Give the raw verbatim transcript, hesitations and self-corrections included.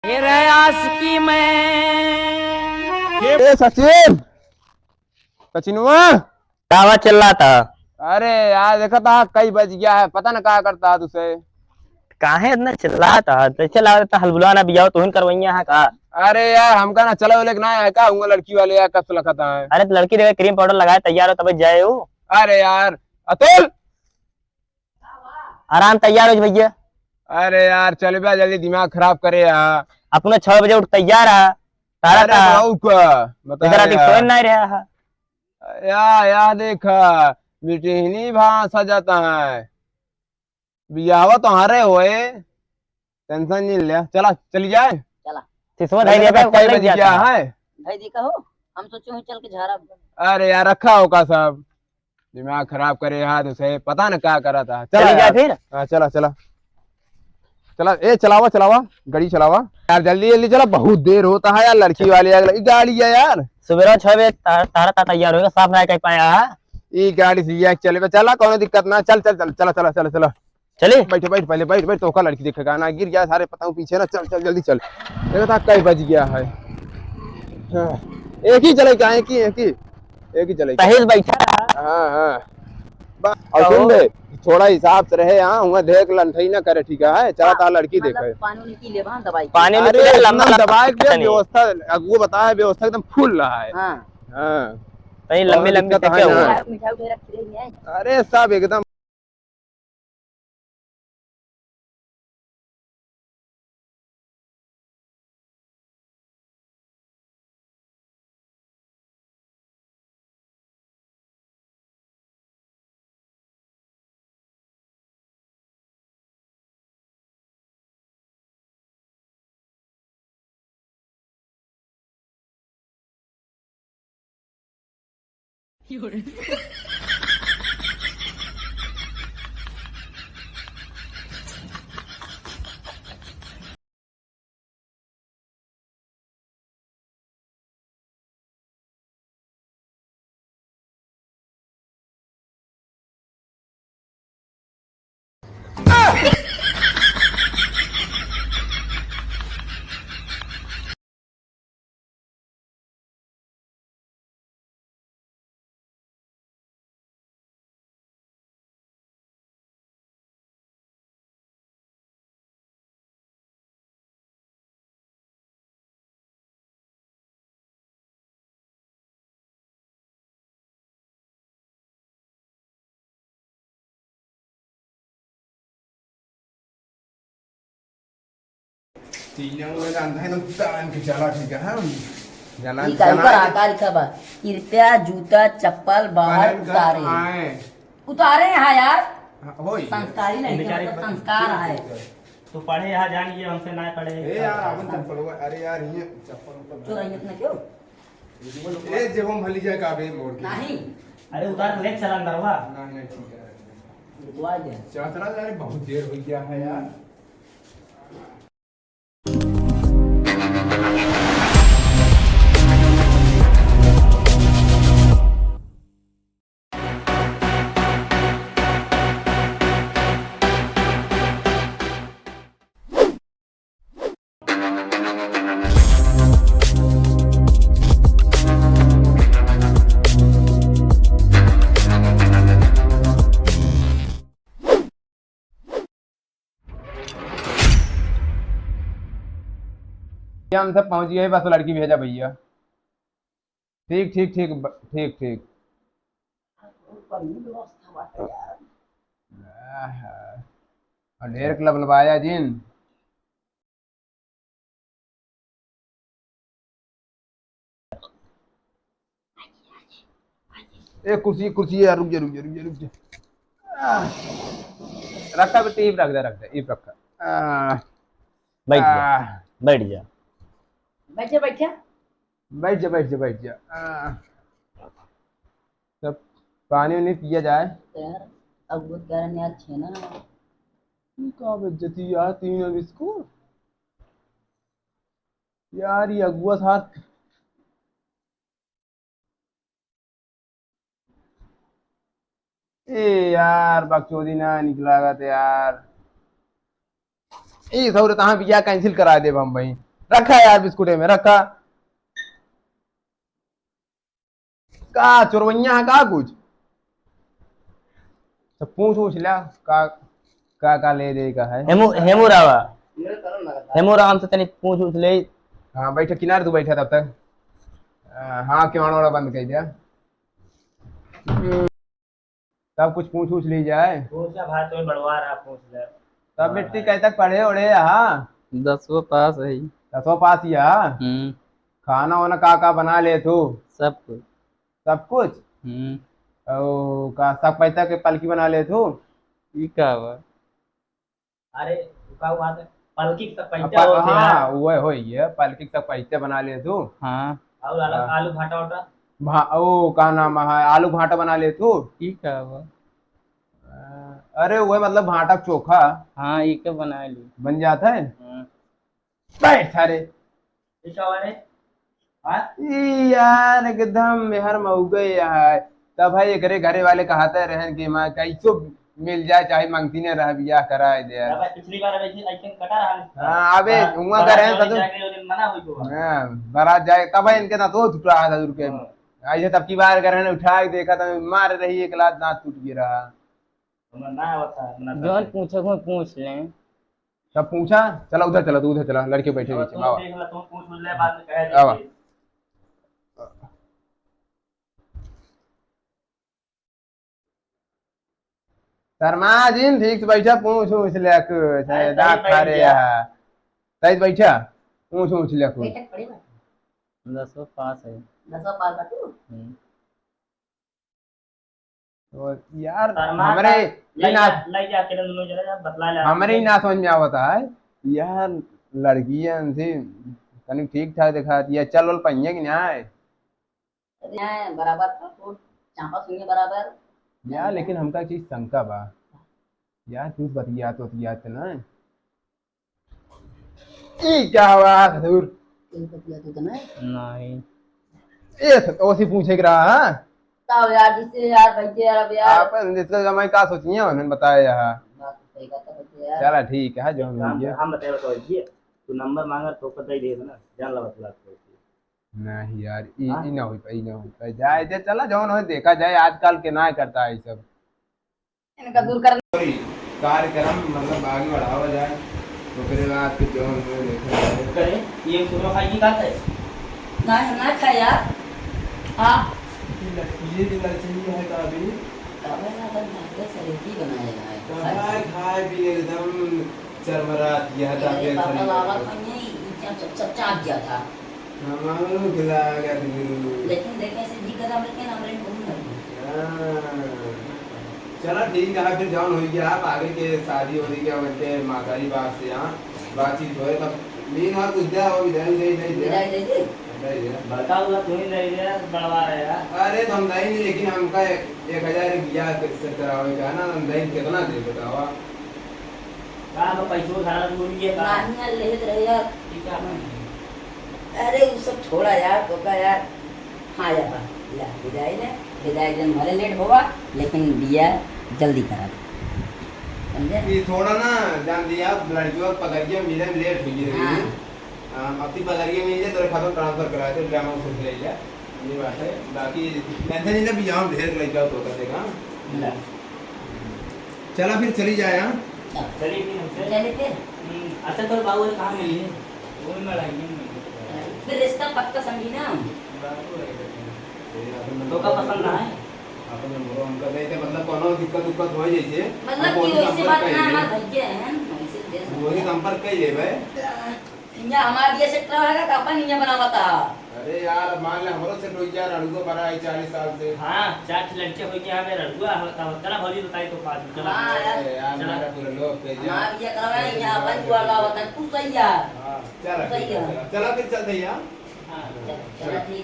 ए सचिन, सचिनवा। कावा चिल्लाता? अरे यार, देखा था कई बज गया है, पता न का करता है तुसे। काहे इतना चिल्लाता है? तो चिल्ला देता, हलबुला ना बियाह, तुहिन करवैया है का? अरे यार, हमका ना चला लेके ना है का, हुआ लड़की वाले यार, कब से लखत है। अरे तो लड़की देखे, क्रीम पाउडर लगाए, तैयार हो, तब जाए हो। अरे यार, अतुल, आराम, तैयार हो जा भैया। अरे यार, चल बे जल्दी, दिमाग खराब करे यार। अपने छह बजे उठ तैयार है, तारा अरे का। बाबू का, बता इधर आती यार। कोई नहीं रहा है। या, या देखा, बिटिहनी भाषा जाता है। बियाहवा तोहरे होए, टेंशन नहीं ले। चला, चली जाए। चला। सिसवा अरे धाई देता, कई बज गया है? भाई देखा हो, हम सोचे हूँ चल के झारा। अरे यार, रखा होगा सब। दिमाग खराब करे यार, उसे पता न का करा था। चला चली जाए यार। फिर? हाँ, चला, चला। चला, ए, चलावा, चलावा, गाड़ी चलावा। यार, जल्दी, जल्दी चला, बहुत देर होता है यार, लड़की वाली आ गई। गाड़ी है यार। सुबेरा छह बजे तार-, तारा ता तैयार होएगा, साफ ना कर पाया है। ई गाड़ी से ये चले बे, चला, कोनो दिक्कत ना, चल, चल, चल, चला, चला, चला, चला। चली? बैठ, बैठ, पहले बैठ, बैठ, तो का लड़की देखेगा ना, गिर गया सारे, पता हूँ पीछे ना, चल, चल, जल्दी चल। देखो तो कई बज गया है। हाँ। एक ही चले क्या, एक ही, एक ही, एक ही चले। सही से बैठा रहा। हाँ, हाँ। बा-, और कहो। सुन बे, थोड़ा हिसाब से रहे, हाँ, हुआ देख लंठई ना करे, ठीक है? चला हाँ, ता लड़की मतलब देखे। पानी उनी पी ले, हाँ, दवाई। पानी उनी अरे, पी ले, लंबा इतना लंबा दवाई के कुछ नहीं। व्यवस्था, अब वो बता है, व्यवस्था एकदम full रहा है। हाँ। हाँ। कहीं लंबी और लंबी दिक्कत है ना। मीठा उठा रखी रही है। अरे, सब एकदम तीनों में अंधा एकदम तान के चला, ठीक है, हम। जाना, ई का जाना ऊपर है। आकार लिखा बा, कृपया जूता चप्पल बाहर पहन कर उतारें। आए। उतारे हैं यार। हाँ, होई। संस्कारी नहीं, बेचारे मतलब संस्कार है। तू पढ़े यहाँ जान, ये हमसे ना पढ़े। ए यार, अपन चप्पल हुआ, अरे यार, ये चप्पल ऊपर चोराई इतना क्यों? ए, जेबो में भली जाए का बे मोड़ के। नहीं। अरे उतार के ले चला अंदरवा। नहीं, नहीं, ठीक है। रुकवा दे। चला, चला, अरे बहुत देर हो गया है यार। हम सब पहुंच गए, बस लड़की भेजा भैया। ठीक, ठीक, ठीक, ब-, ठीक, ठीक। बहुत बढ़िया व्यवस्था बाटे यार। आहा। और ढेर के लबलबाया जिन। ए, कुर्सी, कुर्सी यार, रुक जा, रुक जा, रुक जा, रुक जा। आह। रखा बेटी, ईब रख दे, रख दे, ईब रखा। आह। बैठ जा, आह। बैठ जा। बैठे, बैठे। बैठ जा, बैठ जा, बैठ जा। आह। तब पानी उनी पिया जाए। यार, अब वो कह रहे हैं यार, छेना। ई का बेइज्जती यार, तीन बिस्कुट। यार, ये अगुआ साथ। ए यार, बकचोदी ना निकलागत यार। ए सौरे, तहाँ बियाह cancel करा देब हम भाई। रखा यार बिस्कुटे में, रखा। का चोरवैया है का कुछ? तो पूछ, पूछ ला का, का, का ले दे का है। हेमू, हेमू रावा। हेमू राम से तनी पूछ, पूछ ले। हाँ, बैठा किनारे, तू बैठा तब तक। आ, हाँ, किवाड़ वाड़ा बंद कर दिया। हम्म, तब कुछ पूछ, पूछ ली जाए। पूछ ले भाई, तो बड़वा रहा, पूछ ले। तब हाँ बिट्टी भाई। कहीं तक पढ़े ओढ़े यहाँ? दसवाँ पास है। दसवाँ पास ही है? हम्म। खाना वाना का, का बना ले तू? सब कुछ। सब कुछ? हम्म। ओ, का सब पैसा के पलकी बना ले तू? ई का बा? अरे, का हुआ था? पलकी के सब पैसा अब पल-, होते हाँ, हैं। वह हो ही है, पलकी के सब पैसा बना ले तू। हाँ। और आलू, हाँ। आलू भाटा वाटा? भा-, ओ, का नाम है, आलू भाटा बना ले तू। ई का बा? अ, अरे, वह मतलब भाटा के चोखा। हाँ, ई के बना ली। बन जाता है? हाँ। बैठ सारे। ई का बारे? हाँ? ई यार एकदम मेहर मौगे है। तब है एकरे घरे वाले कहते रहन कि माँ कैसो मिल जाए, चाहे मंगती ने रह, बियाह कराए दे। तब है पिछली बार अबे ऐसे, ऐसे कटा रहा है। हाँ, अबे बारात, हुआ बारात करे हैं वाले ससुर। जाके उन्हें मना हुई को। हाँ, बारात जाए, तब है इनके ना तो छुटा है ससुर के। हाँ। ऐसे तब की बार करे हैं, उठा के देखा तो मार रही, एक लात दांत टूट गया रहा। हमारा ना आवता, ना जौन करते। पूछे को पूछ लें। तब पूछा, चला उधर चला, तू उधर चला, लड़के बैठे और नीचे, तुम बाबा। देख ला, तुम पूछ ले, बाद में कहे आवा। देंगे। शर्मा जिन, ठीक से बैठा, पूछ, पूछ ले कुछ, अरे, दांत सही खा बैठ रहे गया। हैं। सही बैठा, पूछ, पूछ ले कुछ। बेटा, पढ़े बा? दसवाँ पास है। दसवाँ पास बा तू? हम्म। तो यार, शर्मा हमरे का ई लइ ना, जा, लइ जा, अकेले दोनों जने जा, बतला ले। हमरे ई ना समझ में आवत है यार, लड़कियन से तनी ठीक ठाक दिखात, या चल वल पहिया कि ना है? अरे, बराबर था, तो चापा सुनिए बराबर। यार, लेकिन हमका एक चीज शंका बा यार, कुछ बतियात वतियात ना। ई क्या हुआ ससुर? कोई बतिया तो नहीं? नहीं। ये तो ओसी पूछे के रहा, हाँ? बताओ यार, जिससे यार, भाई यार, अब यार। आप जिसका जमाई का सोचिए, उन्होंने बताया यहाँ। बात तो सही बात है, भाई यार। चला ठीक है, जो हम हम, ये हम बताए, बताओ, ये तू नंबर मांगा तो पता ही दे देना, जान ला बतला तो। नहीं यार, ई, हाँ? ई ना हो पाई, ई ना हो पाई। जाए दे, चला जौन हो देखा जाए, आजकल के ना करता है ई सब। इनका दूर करना। सॉरी, कार्यक्रम मतलब आगे बढ़ावा जाए, ओकरे बाद फिर जौन हो देखा जाए। करे, ये सुनो खाई की बात है? ना, ना खाए यार। हाँ। ये लड़की, ये जो लड़की है का अभी? का भाई ना, तब ना के शरीर की बनाए है। का भाई खाए भी एकदम चरमरात, यह अरे दाबे पापा, खड़ी बाबा है। खाएंगे, ये क्या सब, सब चाट गया था। हमारो लागत गुरु। लेकिन देखे से जी कदम लेके ना हमरे घूम लगे। हाँ। चला ठीक है, फिर जौन हो गया, आप आगे के शादी हो गई क्या, उनके मातारी बाप से यहाँ बातचीत होए, तब मीन और कुछ दिया, वो विदाई दे, दे दिया। विदाई दे दी? विदाई दिया। बड़का हुआ तू ही दे दिया, बड़वा रहे यार। अरे तो हम नहीं, लेकिन हमका एक, एक हजार रुपया से करावे का है ना, हम नहीं कितना दे बतावा। का बा, पैसो उधार बोल दिया का? नाहीं यार, लेत रहे यार। ठीक है, अपन। अरे, उ सब छोड़ा यार, तो का यार। हाँ यार, ला, विदाई ले, विदाई दिन भले लेट होवा, लेकिन बिया जल्दी करा दे। समझे? ये थोड़ा ना, जान दिया, लड़कियों पकड़ के मिले में लेट हो गई रही। हाँ। हाँ, अपनी पकड़ के मिल जाए, तो खातों transfer कराए थे, ड्रामा से ले लिया। ये बात है, बाकी tension नहीं ना, भी यहाँ ढेर लग जाओ तो कर देगा। ले। चला फिर चली जाए, हाँ? चल। चलिए फिर हमसे। चलिए फिर। हम्म, अच्छा, तो बाबू कहाँ मिली है? वो लड़ाई में मिली है। फिर रिश्ता पक्का समझी ना हम। बाबू है। तो का पसंद ना है? अपन नंबर हमका दे के, मतलब, कोनो दिक्कत उक्कत होए जैसे, मतलब हम कि कोनो वैसे संपर्क बात ना, कइले। हमार भैया है, हम वैसे जैसे वही संपर्क कइले भाई। इहाँ हमार बिया set रहेगा तो अपन इहाँ बनावत ह। अरे यार, अब मान ले हमरो set होइ गया, रड़ुआ भरा है चालीस साल से। हाँ, चार ठे लड़के होइ गया हमें रड़ुआ, हम बताओ, चला भौजी बताई तो पाँच में, चला। हाँ यार। अरे यार, चला। मेरा पूरा लोग के हमार बिया करवा है, इहाँ अपन दुआ लावत है, तू सही है। हाँ, चला, तू सही ठीक है, है। चला। चला फिर चलते हैं यार। हाँ, चला, चला, ठीक।